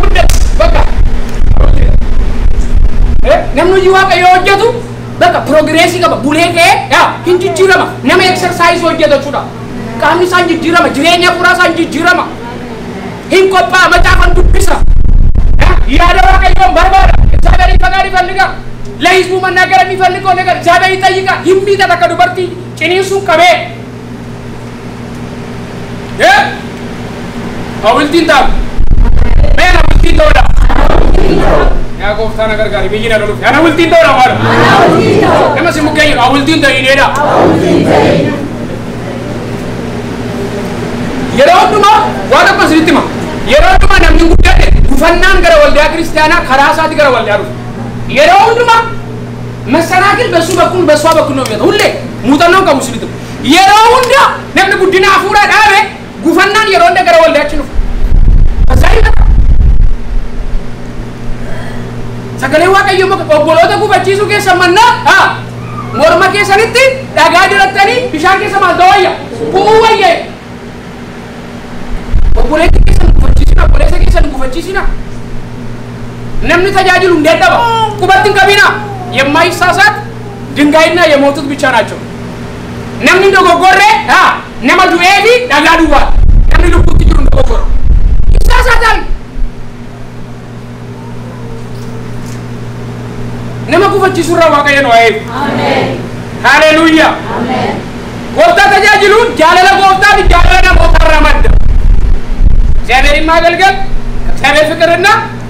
guddata. Bakka. Hawultii. Namni hojii Waaqayyoo hojjetu bakka progressii qaba. Bulee ka'ee hin jijjiirama. Nama exercise hojjetu jechuudha. Qaamni isaa hin jijjiirama. Jireenya fuuraa isaa hin jijjiirama. Hin qophaa'a. Macaafan dubbisa. Yaada Waaqayyoon barbaada. እግዚአብሔር ፈቃድ ይፈልጋል። ለህዝቡ መናገር የሚፈልገው ነገር እግዚአብሔር ይጠይቃል። የሚጠጣ ከዱበርቲ ጭኒሱን ቀቤ hawultiin ta'a. Mee hawultiin ta'uudha. Yaa gooftaa na gargaari biyyi na loluuf. Yaa hawultiin ta'uudha maal? Nama si mukkee jiru hawultiin ta'ineedha. Yeroo hundumaa waa tokko isinitti hima. Yeroo hundumaa namni guddate gufannaan gara waldaa kiristaanaa karaa isaatti gara waldaa dhufu. Yeroo hundumaa መሰናክል በሱ በኩል በሷ በኩል ነው የሚመጣው። ሁሌ muuxannoon qabu isinitti hima. Yeroo hunda namni guddina hafuuraa dhaabe gufannaan yeroo hunda gara waldaatti dhufu. በዛ ይመጣ sagalee Waaqayyoo obboloota gufachiisuu keessa mannaa morma keessanitti dhagaa dirattanii bishaan keessa maal ta'u wayya? Bu'uu wayya. Obboleetti keessan gufachiisina, obboleessa keessan gufachiisina. Namni tajaajilu hin dadhaba. Qubatti hin qabina. የማይሳሳት ድንጋይና የሞቱት ብቻ ናቸው። Namni dogoggorre nama du'ee fi dhagaa duwwaa. Namni lubbuutti jiru hin dogoggoru. ይሳሳታል። Nama gufachiisurraa Waaqayyo nu haa eegu. Haleluuyaa. Gooftaa tajaajiluun jaalala gooftaa fi jaalala namootarraa madda. እግዚአብሔርን ማገልገል ከእግዚአብሔር ፍቅርና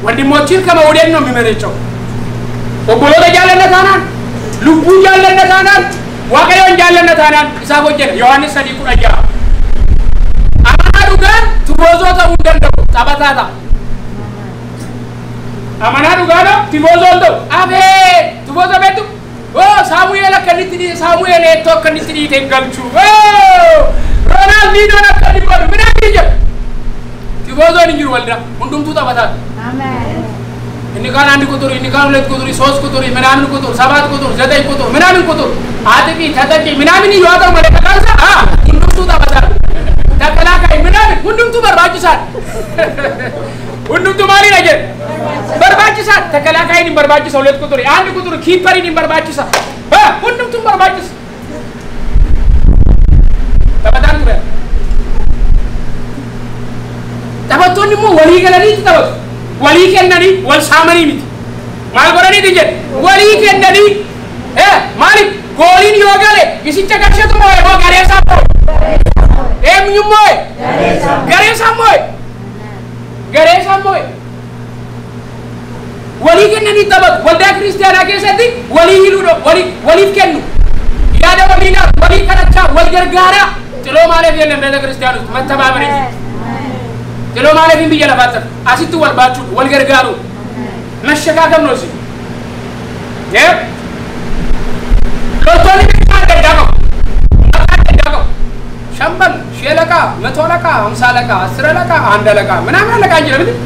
ወንድሞችን ከመውደድ ነው የሚመነጨው። Obboloota jaallanna taanaan, lubbuu jaallanna taanaan, Waaqayyoon jaallanna taanaan isaaf hojjenna. Yohaannis 3:16. Amanaa dhugaan tifoozoo ta'uu hin danda'u, taphataa ta'a. Amanaa dhugaan tifoozoo hin ta'u. Abee tifoozoo beektu? Oo Saamu'eel akka inni itti dhiite, Saamu'eel eettoo akka inni itti dhiite hin galchu. Oo Roonaaldinoon akka inni godhu minaan jedhu. Tifoozoon hin jiru waldaa, hundumtuu taphataadha. inni kaan አንድ ቁጥር inni kaan ሁለት ቁጥር ሶስት ቁጥር ምናምን ቁጥር ሰባት ቁጥር ዘጠኝ ቁጥር ምናምን ቁጥር አጥቂ ተጠቂ ምናምን yoo ta'u malee maqaan isaa hundumtuu taphataa ተከላካይ ምናምን hundumtuu barbaachisaadha. Hundumtuu maalidha jedhu barbaachisaadha. ተከላካይን hin barbaachisa ሁለት ቁጥር አንድ ቁጥር keeperiin hin barbaachisa hundumtuu barbaachisa. Taphataan ture. Taphattoonni immoo walii galaniitti taphatu. Walii kennanii wal saamanii miti. Maal godhaniiti jedhe walii kennanii maaliif gooliin yoo gale isicha galchatu moo'e moo garee isaa moo'e? Eenyu moo'e? Garee isaa moo'e. Garee isaa moo'e. Walii kennanii taphatu. Waldaa kiristaanaa keessatti walii hiluudha waliif kennu. Yaada walii laatu walii kadhachaa wal gargaaraa. ጥሎ ማለፍ የለም ቤተ ክርስቲያን ውስጥ መተባበር እንጂ ጥሎ ማለፍን biyya lafaatti asitti wal baachuu wal gargaaru መሸካከም ነው። እዚህ loltoonni bifa adda addaa qabu. Maqaa adda addaa qabu. ሻምበል፣ ሻለቃ፣ መቶ አለቃ፣ ሃምሳ አለቃ፣ አስር አለቃ፣ አንድ አለቃ ምናምን አለቃ እንጂ ለምን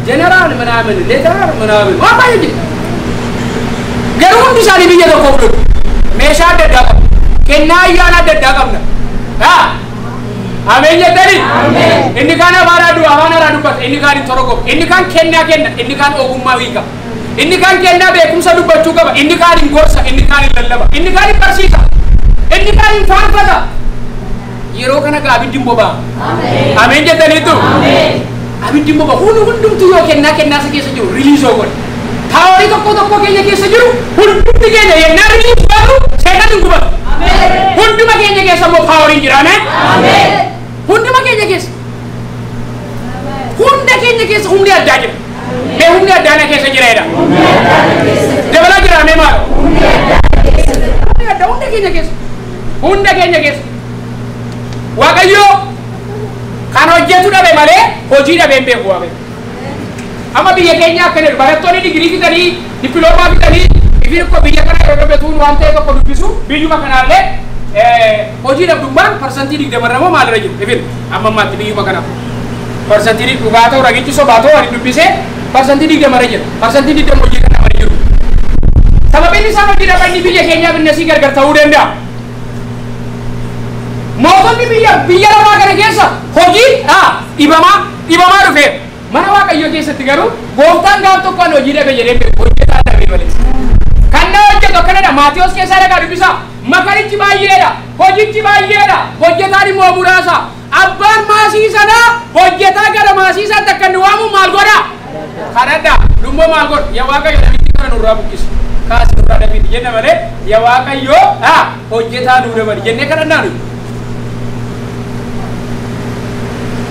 ጀነራል ምናምን ሌተናል ምናምን waan baay'ee jira. Garuu hundi isaanii biyya tokko fudhatu. Meeshaa adda addaa qabu. Kennaa ayyaana adda addaa qabna. Ameen jettanii? Inni kaan afaan haaraa dubbata, inni kaan hin torgomu, inni kaan kennaa kenna, inni kaan ogummaa hiika. Inni kaan kennaa beekumsa dubbachuu qaba, inni kaan hin gorsa, inni kaan hin lallaba, inni kaan hin barsiisa, inni kaan hin faarfata. Yeroo kana gaa abiddi hin boba'a. Ameen jettaniitu? Abiddi hin boba'a. Hundumtuu yoo kennaa kennaa isa keessa jiru release godhe. Powerii tokko tokko keenya keessa jiru hundumti keenya yennaa release godhu seetan hin gubatu. Hunduma keenya keessa immoo poweriin jira. Ameen? Hunduma keenya keessa. Hunda keenya keessa humni addaa jira. Mee humni addaa na keessa jira jedha. Dabalaa jira mee maal? Humni Kadhadha hunda keenya keessa. Hunda keenya keessa. Waaqayyo kan hojjetu dhabe malee hojii dhabe hin beeku Waaqayyo. Amma biyya keenya akka jedhu barattoonni digirii fixanii dippiloomaa fixanii ifin ko biyya kana yeroo darbatuun waan ta'e tokko dubbisu biyyuma kanaallee hojii dhabdummaan 20% irra moo maalirra jiru ifin amma ammaatti biyyuma kana 20% dhugaa ta'u ragichi sobaa ta'u ani dubbisee 20% irra jira 20% hojii kan dhabanii jiru. Sababiin isaan hojii dhabanii biyya keenyaa binnasii gargar ta'uu danda'a. Mootonni biyya lafaa kana keessa hojii dhibamaa dhufeera. Mana Waaqayyoo keessatti garuu gooftaan gaaf tokko ani hojii dhabe jedhee beeku hojjetaa dhabe malee. Kan na hojjetu akkanadha. Maatiyos keessaa dhaqaa dubbisaa. Makarichi baay'eedha. Hojichi baay'eedha. Hojjetaan immoo muraasa. Abbaan maasii sanaa hojjetaa gara maasii isaatti akka inni waamu maal godha? Kadhadha. Dhummoo maal godha? Yaa Waaqayyo namitti kana nurraa buqqisi. Kaasi nurraa dhabiiti jenna malee yaa Waaqayyo hojjetaa nuu dabali jennee kadhannaa nuyi.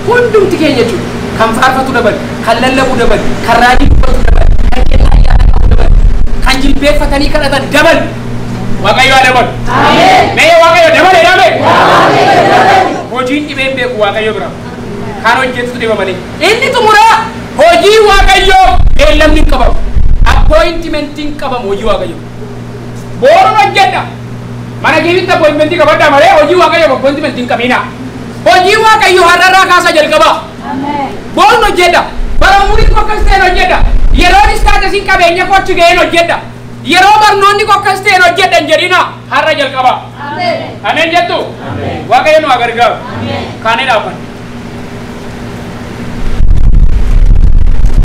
Hundumti keenya jechuudha. Kan faarfatu dabali, kan lallabu dabali, kan raajii dubbatu dabali, kan kennaa ayyaana qabu dabali, kan jilbeeffatanii kadhatan dabali. Waaqayyo haa dabalu. Mee Waaqayyo dabale dabale. Hojiin dhibeen beeku Waaqayyo bira. Kan hojjetutu dhiba malee. Inni xumuraa hojii Waaqayyoo beellamni hin qabamu. Appointimentiin qabamu hojii Waaqayyoo. Boruun hojjedha. Mana keetitti appointimentii qabadhaa malee hojii Waaqayyoo appointimentii hin qabinaa. Hojii Waaqayyoo har'arraa kaasa jalqabaa. Boruun hojjedha. Bara umuriin koo akkas ta'een hojjedha. Yeroon istaatasiin qabeenya koo achi ga'een hojjedha. Yeroo barnoonni koo akkas ta'een hojjedha hin jedhinaa har'a jalqabaa. Ameen jettu? Waaqayyo nu haa gargaaru. Kaanee dhaabbanna.